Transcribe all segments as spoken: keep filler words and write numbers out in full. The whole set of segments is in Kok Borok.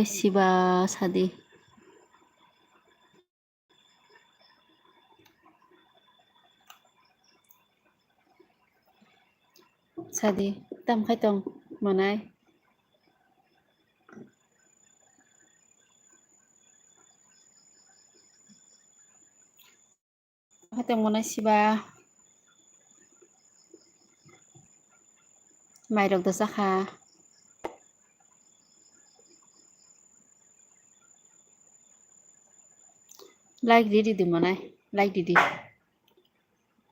Siba sadi. Sadi, tam khai tong manai. Hai tong monai siba. Mairok da chakha. Like di di di monai. Like di di.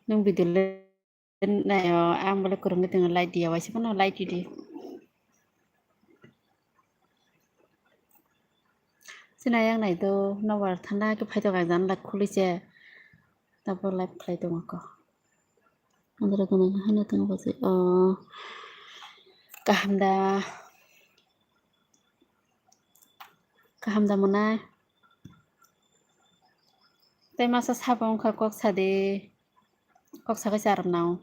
Nung video le nai o, ang bole kwrwngwi tongo, like di ya, waisa phano like di di. Sina yang nai do, nobar thanda khe phai tong, ang janla khuli se. Tabuk live khlai tongo ko. Andra gana hana tongo basi. O, kaham da. Kaham da monai. Tei masa sabo wngkha kok sadi. Kok sakai charwk nao.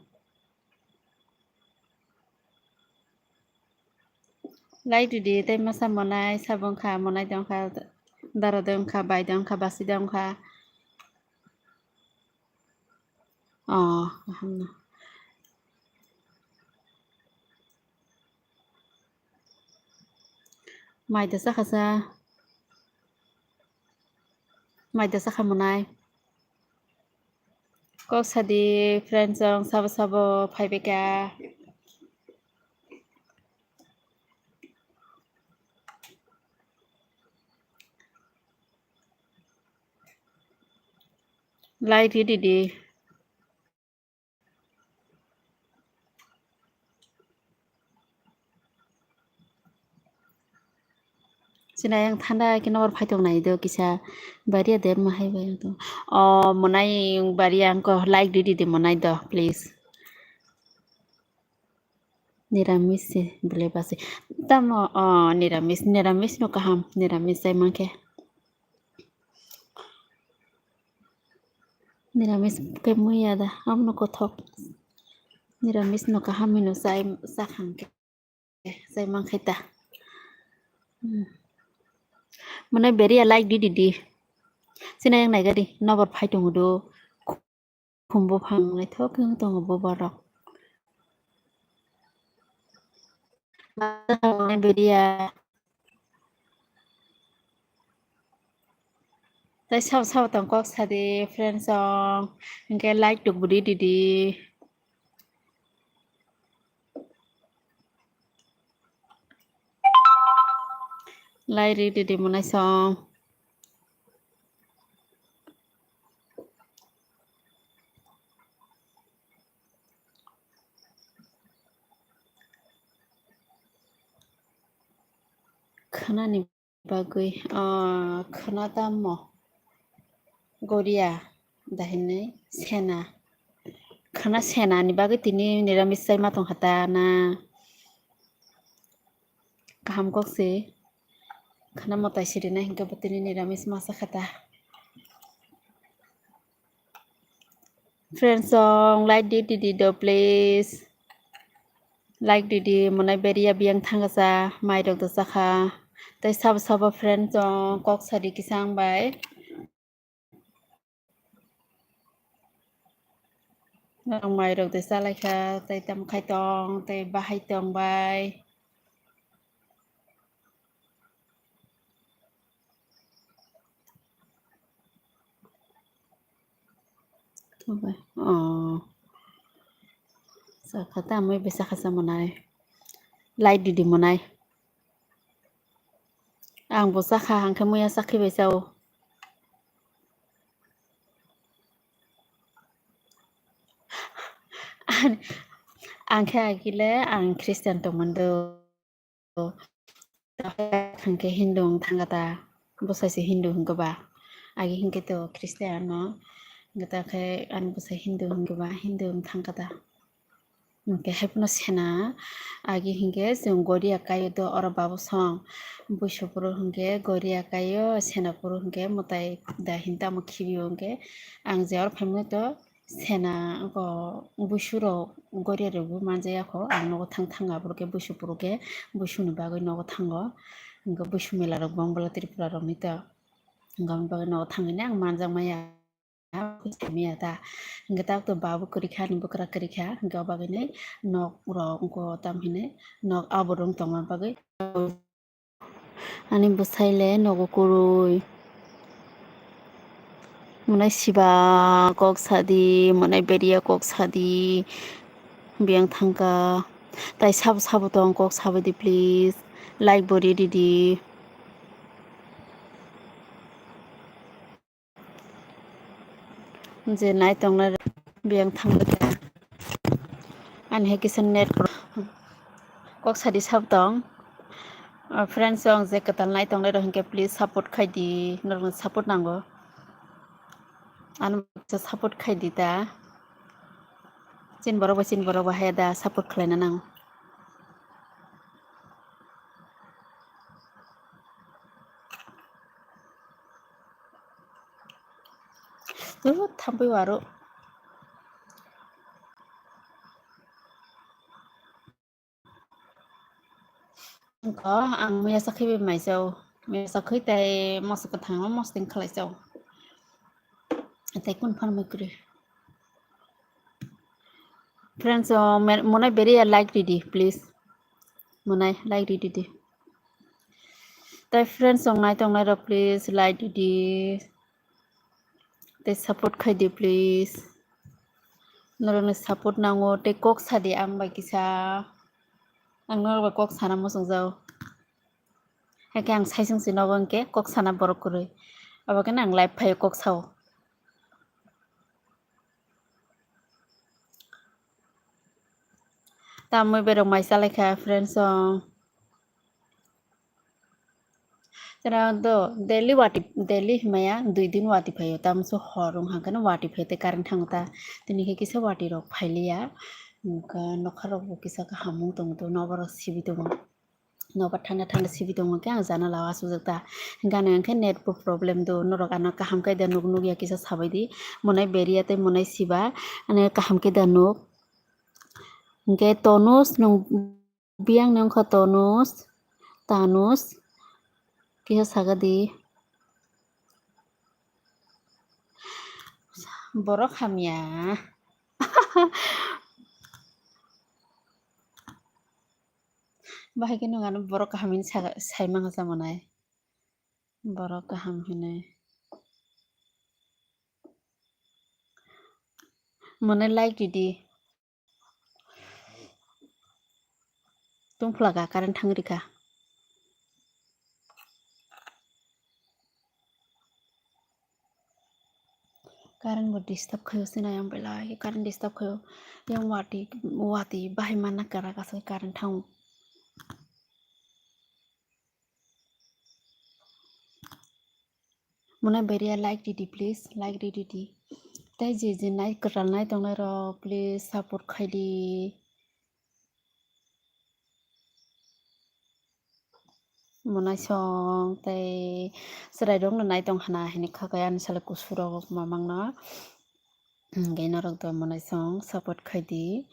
Like di di, tei masa monai sabo wngkha, monai de wngkha, dara de wngkha, bai de wngkha, basi de wngkha. O, kaham no. Mai da chakha sa. Mai da chakha monai. Kok sadi friends song sabo sabo phai beka. Like di di di. Sina yang thanda khe nokbar phai tong nai do kisa baria de ma hai bai tong. O monai baria angko like di di di monai do please. Niramis se bele basi. Tamo o niramis, niramis no kaham, niramis jai mankhe. Niramis khe muya da, amno kothok. Niramis no kaham hino chai, chakhang khe, chai mankhe ta. Hmm. Mane beria like di di di. Sina yang nai gari, nobar phai tongo do. Khumbu phang naithok khe wng tongo bubar rok. Beria. Tei sabo sabo tong kok sadi friends song. Hinkhe like tuk budi didi. Like ri didi monai song. Khwnani bagwi, ah, khwna tamo goria dahinwi sena. Khwna senani bagwi tini niramis chai ma tongkha ta na? Kaham kok se. Khwna mwtai sirinai hinkhe bo tini niramis ma chakha ta. Friends song like di di di do please. Like di di monai beria biyang thangasa mai rok do chakha. Tei sabo sabo friends song kok sadi kisang bai. Norok mai rok de chalaikha, tei tamo khai tong, tei bahai tong bai. Tong bai. Oh. Sakha ta amai bai sakha sa monai. Like di di monai. Ang bo chakha, ang khe muya chakhe bai chao. Ang khe agile ang Christian tongmani do. Hwnkhe Hindu wng thangkha ta. Bwsai se Hindu hwnkhe ba. Agi hinkhe to Christian no. Hwnkhe ta khe ani bwsai Hindu hwnkhe ba, Hindu wng thangkha ta. Hwnkhe haiphano sena agi hinkhe chwng goria kaio do oro babosong. Buisupuru hinkhe goria kaio, senapuru hinkhe mwtai da hin tamo khibiyo hinkhe ang je oro phaimani to sena oko buisurok goria rokbo manjaya kho. Ang nogo thang thang aborok khe buisupuru khe buisuni bagwi nogo thango. Hwnkhe buisuk mela rok bong bwla Tripura rok ni ta. Hwnkhe aboni bagwi nogo thangwi ang manjak maya. Khuis khaimaya ta. Hwnkhe tak to babu kwrwi kha, ani bwkra kwrwi kha. Hwnkhe o bagwi nok rok wngkha tam hinwi nok abo rwng tongma bagwi. Ani bwsai le nogo kwrwi. Monai siba kok sadi, monai beria kok sadi. Biyang thangkha. Tai sabo sabo tong kok sabaidi please. Like bo ridi di. Je nai tongnai biyang thangkha. Ani hai kisa net pro-, kok sadi sabo tong. Ah, friends rok je kwtal nai tongnai rok hinkhe please support khai di. Norokno support nango. Ano support khai di ta. Chin borok bai chin borok bai haya da support khlaina nango. Tuh, thampui waro. Wngkha, ang miyasa khe bai maisao. Miyasa khe tai moso kwthang o mosting khlai sao. Tai kun phan mai kwrwi. Friends, o, me-, monai beria like ridi, please. Monai like ridi di. Tai friends, o nai tongnai rok, please, like ridi. Tei support khai di, please. Norokni support nango, tei kok sadi ang bai kisa. Ang norok bai kok sana muchungjao. Haikhe ang saisung si nogo hwnkhe kok sana borok kwrwi. Abo khe ang live phaio kok sao. Tamwi berok mai chalaikha, friends song. Tara do daily wati, daily himaya dui din wati phaio, tamso hor wng hangkhe no wati phai tei current thango ta. Tini khe kisa wati rok phailiya, wngkha nokha rok bo kisa kaham wng tongo, nobar rok sibi tongo. Nobar thanda thanda sibi tongo khe ang jana lao asukjak ta. Gana wngkhe net bo problem do, norok ano kaham khe da nuk nukya kisa sabai di, monai beria tei monai siba, ano kaham khe da nuk. Hingke Tonus nung biyang ni wngkha Tonus, Tanus, kisa saka di. Borok hamya. Bahai khe nung ano borok kaham hinwi saka, sai mangsa monai. Borok kaham hinwi. Monai like ridi. Tungphla ka current thang rikha. Current bo disturb khayo sina yang belai current disturb khayo. Yang wati, wati bahai mana kara kasa current thang. Mona beria like ridi please, like ridi di. Tei je je nai kwtal nai tongnai rok please support khai di. Monai song tei chwrai rok no nai tong hana hinwi kha khe ani salo kusu rok mamang no. Hingke norok do monai song support khai di.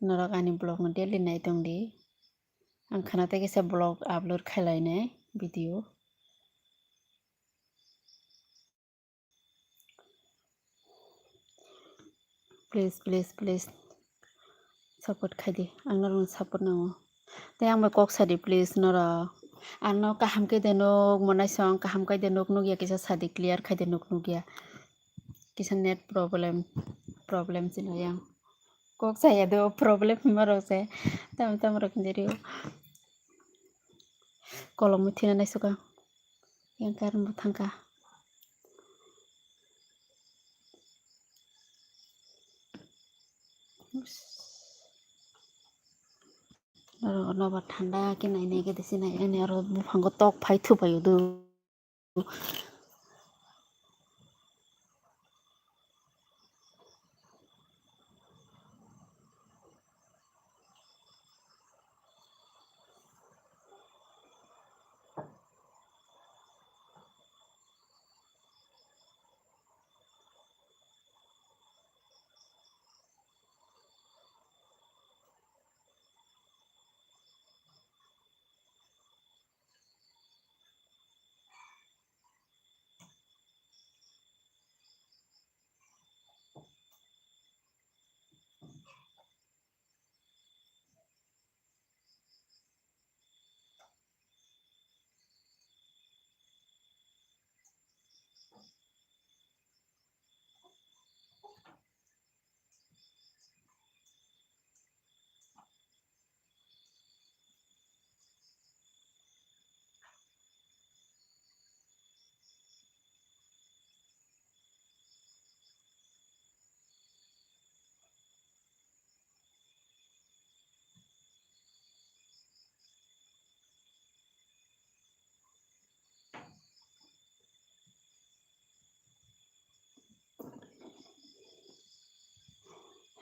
Norok ani vlog no daily nai tong di. Ang khana tei kisa vlog upload khai lai nai video. Please, please, please. Support khai di. Ang norokno support nango. Tei ang bai kok sa di, please, norok. Ano kaham khe de nuk, monai song kaham khe de nuk, nukya kisa sa di, clear khai de nuk, nukya. Kisa net problem, problem sino yang. Kok saya do problem hima rok se. Tam tam rok hinjari o. Kolom thina nai suka. Yang karon bo thangka. Oro nobar thanda khe nai nai khe de sinai ani oro buphango tok phai thupai o do.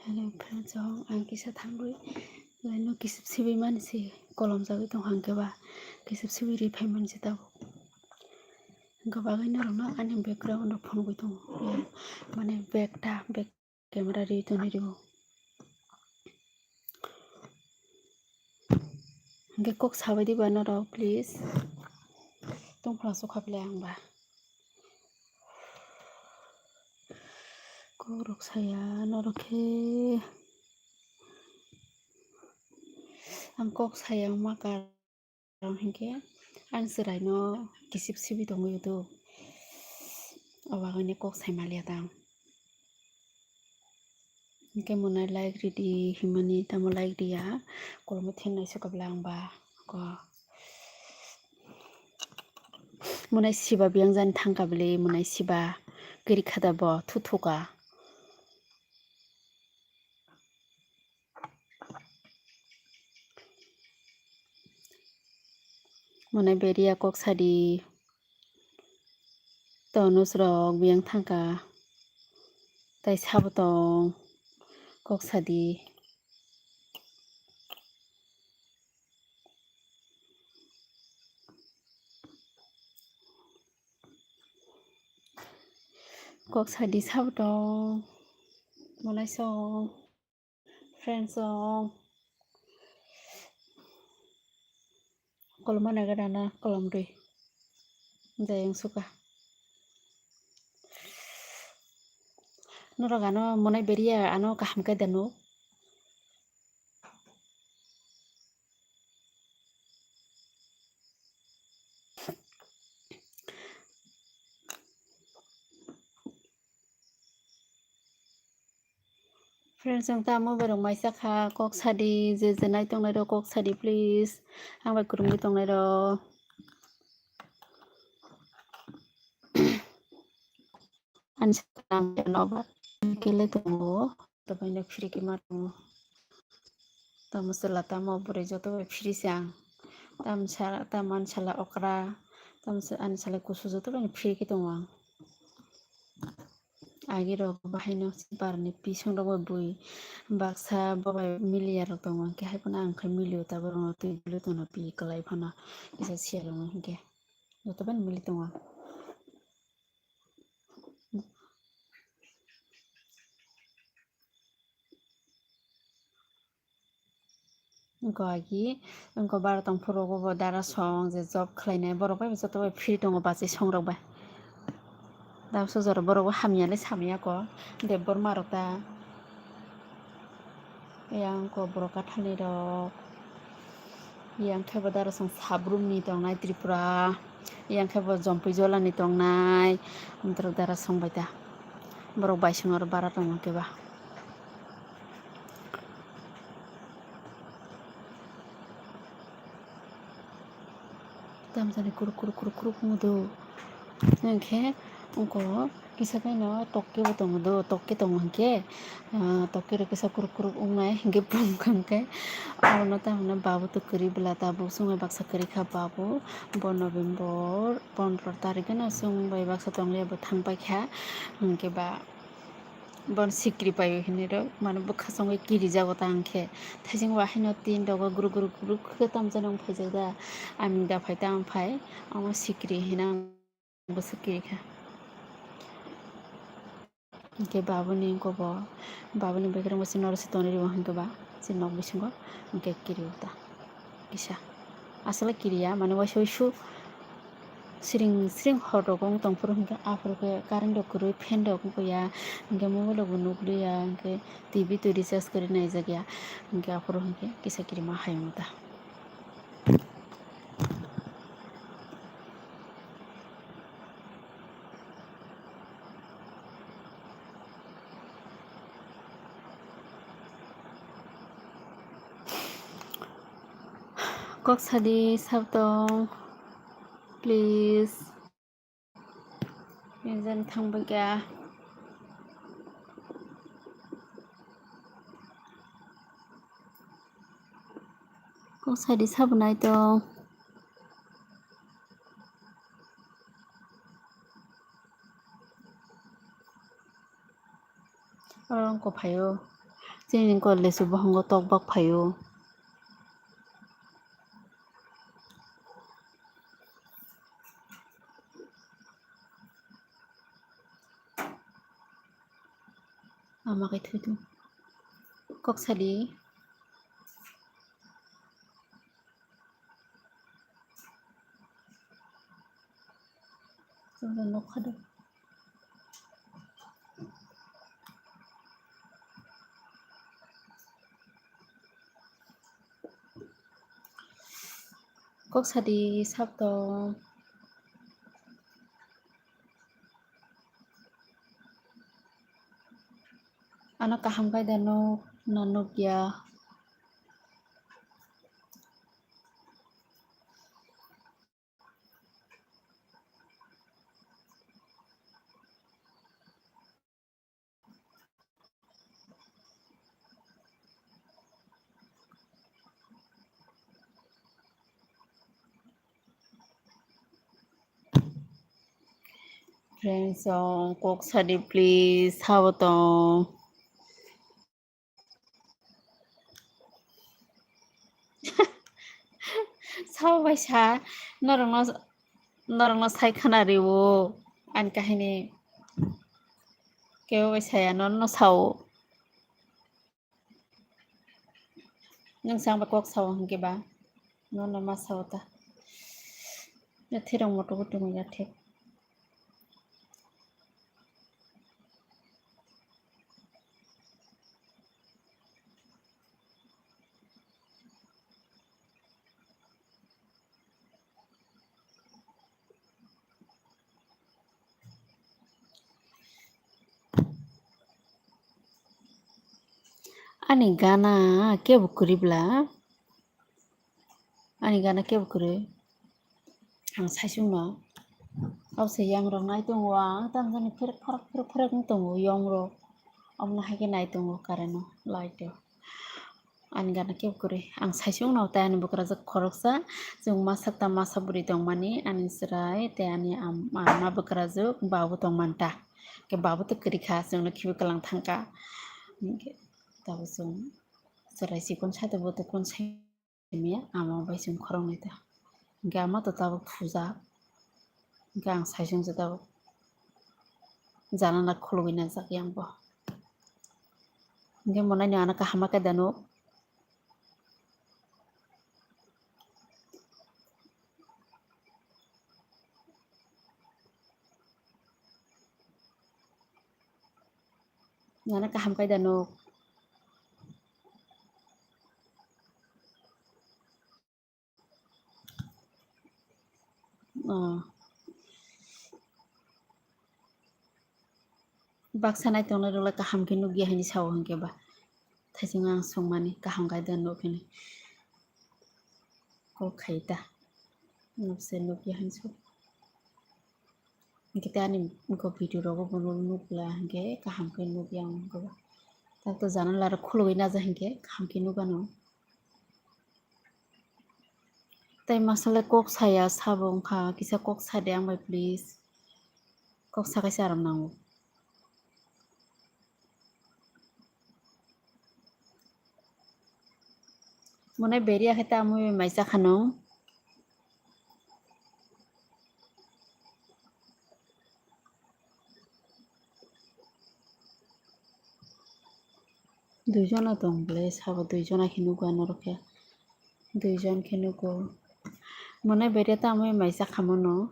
Hello friends, ang kisa thangwi laino kisip sibwi mani se kolom jagwi tong hangke ba kisip sibwi ri phai mani se tabuk. Hingke bagwi norokno ani background rok phunugwi tongo. Mane bag ta, bag camera ri toni rio. Hingke kok sabai diba norok, please. Tongphla sokha bele ang ba. Kok rok saya norok khe. Ang kok saya wngma kar. Karon hinkhe ang chwraino kisip sibwi tongwi do. O bagwino kok sai manliya tang. Hinkhe mwnai like ridi hinmani tamo like riya. Kolomwi thengnai se kobla ang ba ko. Mwnai siba biyang jani thangkha bwlwi mwnai siba kwrwi kha da bo thuthuka. Mwnai beriya kok sadi. Tonus rok biyang thangkha. Tai sabo tong kok sadi. Kok sadi sabo tong. Mwnai song. Friends song. Kolom mana gada na kolom dui. Jayang suka. Norok ano mwnai beriya ano kaham khe deno. Friends, ang tamo borok maisa kha, kok sadi, je je nai tongnai rok kok sadi please. Ang bai kwrwngwi tongnai rok. Ani sakha ang nobar kele tongo, tobaino phiriki ma tongo. Tamo chwla tamo bwrwi joto bai phiri se ang. Tamsa, tamani sala okra, tamsa ani sala kusu joto bai phiriki tongo ang. Agi rok bahaino barni pisong rok bai bui baksa bobai miliya rok tongo, hwnkhe hai phano ang khe milio ta borokno twi bwlwi tongno pi kwlai phano kisa siya rokno hwnkhe joto bai mili tongo ang. Wngkha agi, wngkha bara tong phuru bo dara song je job khlainai borok bai joto bai free tongo bachai song rok bai. Tabuk sojoro borok bo hamya le samya ko Debbarma rok ta. Yang ko borok kathani rok. Yang khe bo dara song Sabrum ni tongnai Tripura. Yang khe bo Jompui Jola ni tongnai. Amtwrok dara song bai ta. Borok bai song aro bara tongo keba. Tamsani kuruk kuruk kuruk kuruk wngdo. Hwnkhe wngkho kisa khe no tokke bo tongo do, tokke tongo hwnkhe, ah, tokke rok kisa kuruk kuruk wngnai hwnkhe bumkha hwnkhe abono tamo babu twi kwrwi bwla tabuk chwngno baksa kwrwi kha babu bo November pondro tarikh no chwng bai baksa tonglia bo thang paikha hwnkhe ba. Bon sikri paio hinwi rok mane bwkha songwi kirijago ta hwnkhe. Thaiching bo haino tin rogo guruk guruk guruk khe tamjani wng phaijak da. Aming da phai ta wng phai, omo sikri hinang bo sikri kha. Hwnkhe babuni wngkha bo, babuni bekereng bo se norok se tonwi rwo hwnkhe ba se nok bisingo hwnkhe kirio ta. Kisa aswk kiriya mane waisa waisu siring siring hor rok wng tong phuru hwnkhe aphuru khe current rok kwrwi fan rok wngya hwnkhe mobile rok bo nukliya hwnkhe T V twi recharge kwrwi naijakya hwnkhe aphuru hwnkhe kisa kirima hayung ta. Kok sadi sabtong please. Nijani thangbai kha. Kok sadi sabonai tong. Oro wngkha phaio. Chini college o bohongo tok bak phaio. Ama khe thwi thung. Kok sadi. Chwngno nokha do. Kok sadi sab tong. Ano kaham khe da nuk na nukya. Friends song kok sadi please, sabo tong. Sabo bai sa, norokno, norokno sai khana riwo ani kahini. Kebo bai saya, norokno sao. Nwng sangba kok sao hwnkhe ba, nono ma sao ta. Ya thirok moto bo tongo ya thik. Ani gana kebo kwrwi bla? Ani gana kebo kwrwi? Ang saichung no. Abo se yang rok nai tongo, ang tamo jani pherek pherek pherek pherek wng tongo yong rok. Omo no hai khe nai tongo current o, light o. Ani gana kebo kwrwi. Ang saichung no tei ani bwkrajwk khoroksa, chwng masa ta masa bwrwi tongmani, ani chwrai tei ani am-, ama bwkrajwk ba bo tongmanta. Khe ba bo to kwrwi kha, chwngno khibi kwlang thangkha. Hinkhe tabuk chwng chwrai chikon sade bo to kon sai. Miya ama bai chwng khoroknwi ta. Hinkhe ama to tabuk thujak. Hinkhe ang saichung se tabuk. Janala khulugwi najak yang bo. Hinkhe monai ni ano kaham khe da nuk. Nana kaham khe da nuk. Oh. Baksa nai tongnai rok le kaham khe nukya hinwi sao hinkhe ba. Thaising ang songmani kaham khe da nuk hinwi. Kok khai ta. Nokse nukya hinwi sao. Hinkhe tei ani wngkha video rogo bono nukla hinkhe kaham khe nukya ang wngkha. Tato janala rok khulugwi naja hinkhe kaham khe nukgano. Tei masale kok saya sabo wngkha, kisa kok sade ang bai please. Kok sakaisa aram nango. Mone beria khe ta amui mai cha khano. Duijona tong bwle sabo, duijona khe nugo ano rokhe. Duijon khe nugo. Mone beria ta amui mai cha khamono.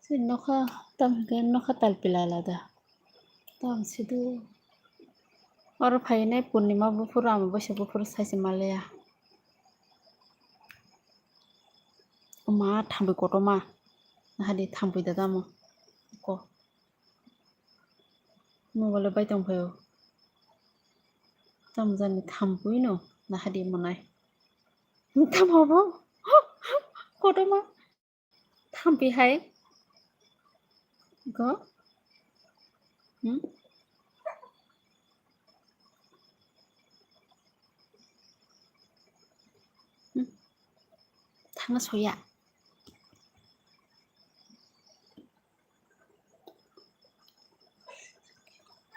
Chini nokha, tamo hwnkhe nokha tal pila alada. Tamo sido. Oro phainai purnima buphuru, amabaisa buphuru saise maliya. Ma thambwi kotorma. Nahadi thambwi da tamo. Ko. Mobile bai tong phaio. Tamo jani thambwi no nahadi monai. Tamo bo. Kotorma. Thampi hai. Go. Hmm? Nga soya.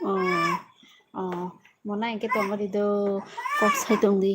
Oh, oh, mona engke tongma di do, kok sai tong di.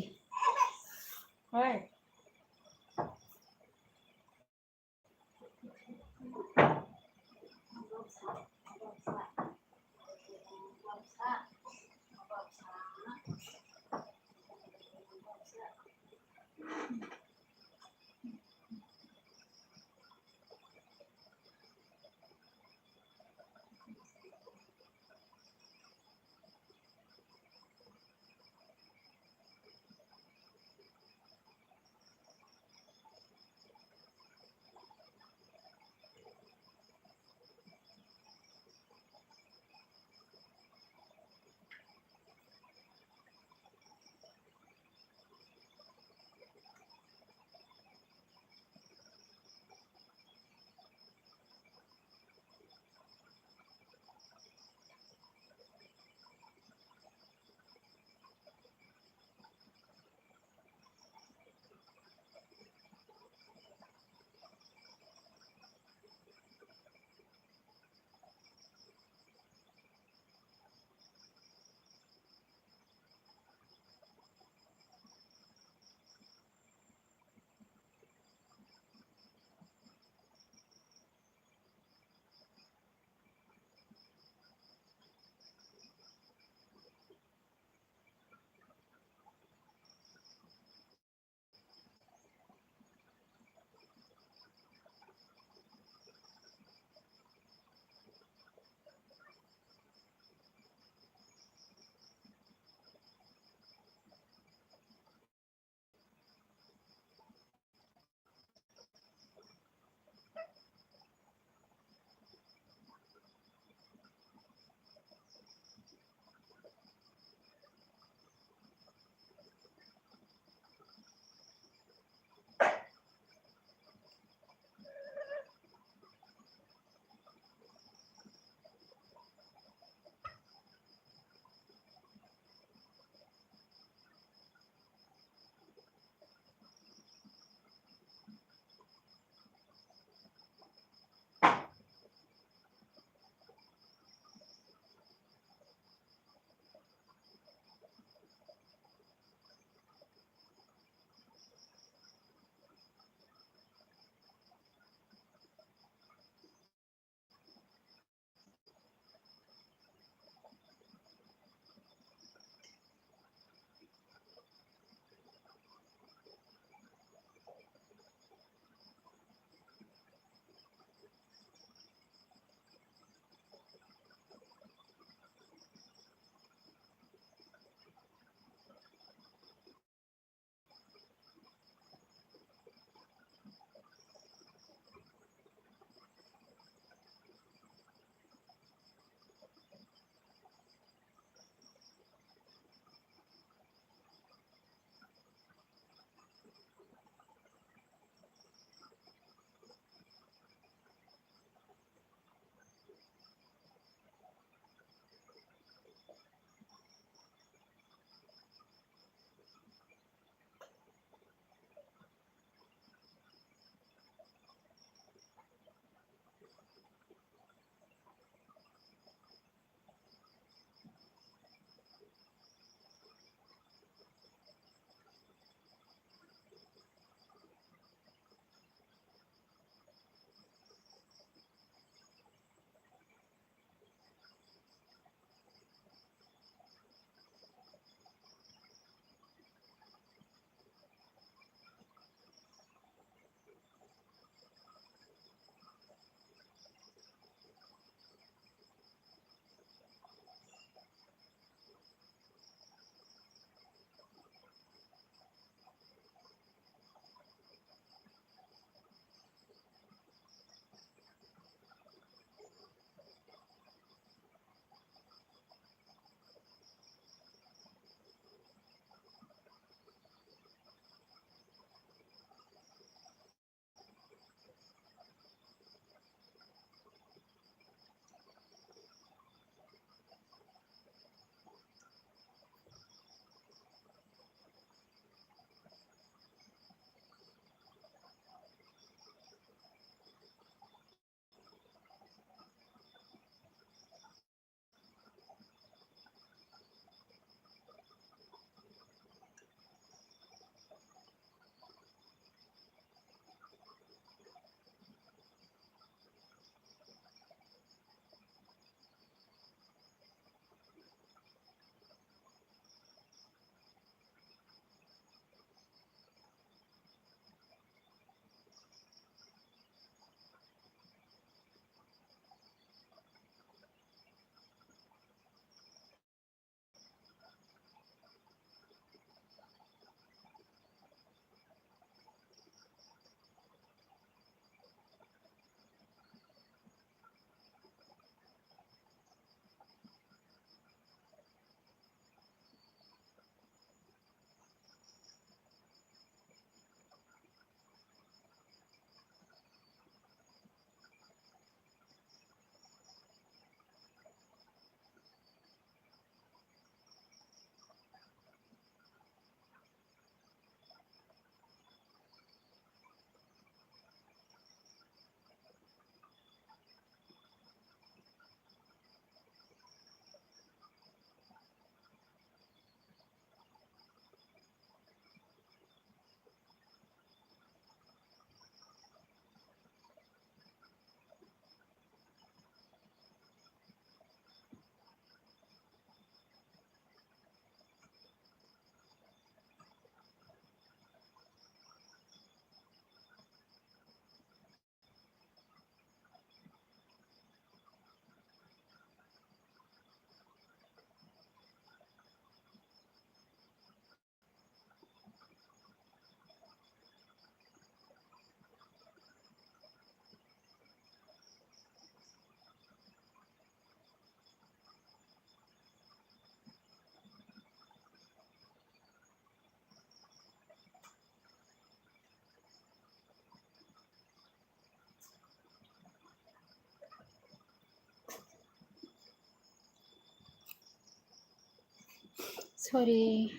Sorry,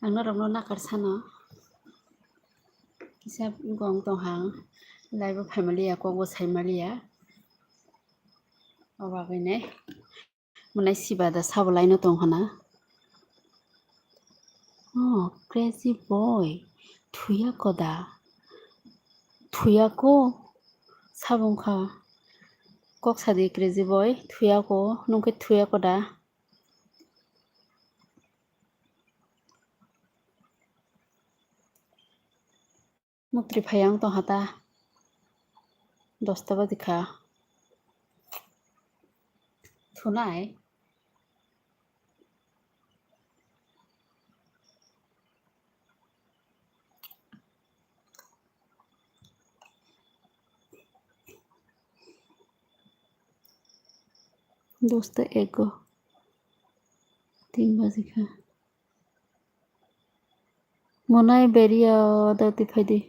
ang norokno nakar sano. Kisa gong tong hang, live o phaimaliya, kok bo saimaliya. O bagwi ne. Mwnai siba da sabo laino tong hana. Oh, crazy boy. Thuya ko da? Thuya ko? Sabo wngkha. Kok sadi crazy boy. Thuya ko? Nwng khe thuya ko da? Mukri phai ang tong hata. Dosta baji kha. Thunai. Dosta ego. Tin baji kha. Mwnai beria da twi phaidi.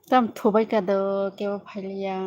Tam thubai ka do, kebo phailiya.